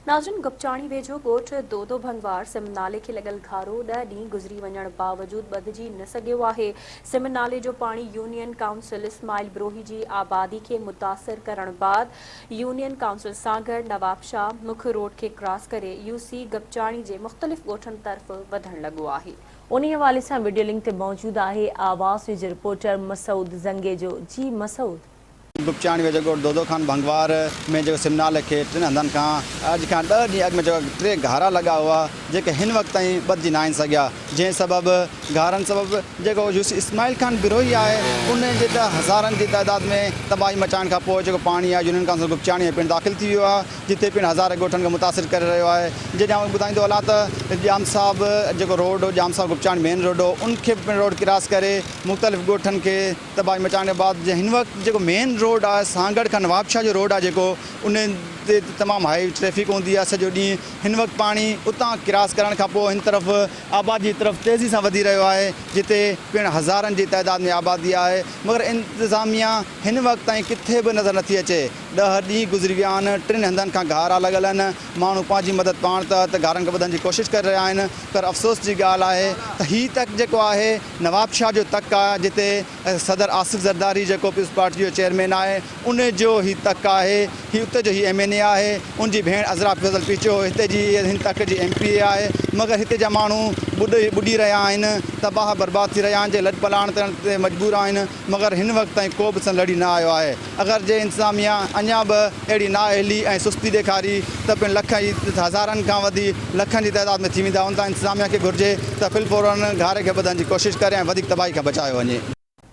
ناظرين گپچاڻي ويجهو ڳوٺ دودو ڀنگوار سم نالي کي لڳل گهارو ڏهه ڏينهن گذري وڃڻ باوجود ٻڌجي نه سگهيو آهي. سم نالي جو پاڻي يونين ڪائونسل اسماعيل بروهي جي آبادي کي متاثر ڪرڻ بعد يونين ڪائونسل سانگهڙ نوابشاهه مک روڊ کي ڪراس ڪري يو سي گپچاڻي جي مختلف ڳوٺن طرف وڌڻ لڳو آهي. انهي حوالي سان وڊيو لنڪ تي موجود آهي آواز نيوز جو رپورٽر مسعود زنگيجو جي مسعود. گپچاڻي ويجهو ڳوٺ دودو خان ڀنگوار ۾ جيڪو سم نالي کي ٽن هنڌن کان اڄ کان ڏهه ڏينهن اڳ ۾ جيڪو ٽي گهارا لڳا هئا جيڪي هن وقت تائين ٻڌجي ناهن سگهيا جنهن سبب گهارن سبب جيڪو يوسي اسماعيل خان بروهي آهي ان جي ته هزارن جي تعداد ۾ تباهي مچائڻ کان پوء جيڪو پاڻي آهي يونين ڪائونسل گپچاڻي ۾ پڻ داخل ٿي ويو آهي جتي پڻ هزارين ڳوٺن کي متاثر ڪري رهيو آهي جڏهن آئون ٻڌائيندو هلان ته ڄام صاحب جيڪو روڊ ڄام صاحب گپچاڻي مين روڊ هو ان کي به پڻ روڊ ڪراس ڪري مختلف ڳوٺن کي تباهي مچائڻ بعد هن وقت جيڪو مين روڊ آهي سانگهڙ کان نوابشاهه جو روڊ آهي جيڪو ان تي تمام هائي ٽريفڪ هوندي آهي سڄو ڏينهن هن وقت پاڻي اتان ڪراس ڪرڻ کان پوء هن طرف آبادي جي طرف تيزي سان وڌي رهيو آهي جتي پڻ هزارن جي تعداد ۾ آبادي آهي مگر انتظاميا هن وقت تائين ڪٿي به نظر نٿي اچي ڏهه ڏينهن گذري ويا آهن ٽن هنڌن کان گهارا لڳل آهن ماڻهو پنهنجي مدد پاڻ تحت گهارن کي ٻڌڻ جي ڪوشش ڪري رهيا آهن پر افسوس جي ڳالهه آهي ته هي تڪ جيڪو آهي نوابشاهه جو تڪ آهي جتي صدر آصف زرداري جيڪو پيپلز پارٽي جو چيئرمين آهي ان جو هي تڪ آهي هي اتي جو هي ايم اين اي آهي ان جي ڀيڻ عذرا فضل پيچوهو هتي جي هن تڪ جي ايم پي اي آهي مگر هتي جا ماڻهو ٻڏي ٻڏي رهيا آهن تباهه برباد ٿي رهيا آهن جي لڏپلاڻ ڪرڻ تي مجبور آهن مگر هن وقت تائين ڪو به سن لڙي نه آيو آهي اگر جي انتظاميا اڃا به اهڙي نااهلي ۽ سستي ڏيکاري ته پڻ لک ۽ هزارن کان وڌي لکن جي تعداد ۾ ٿي ويندا ان تان انتظاميا کي گهرجي ته في الفورن گهاري کي ٻڌڻ جي ڪوشش ڪري ۽ وڌيڪ تباهي کان بچايو وڃي.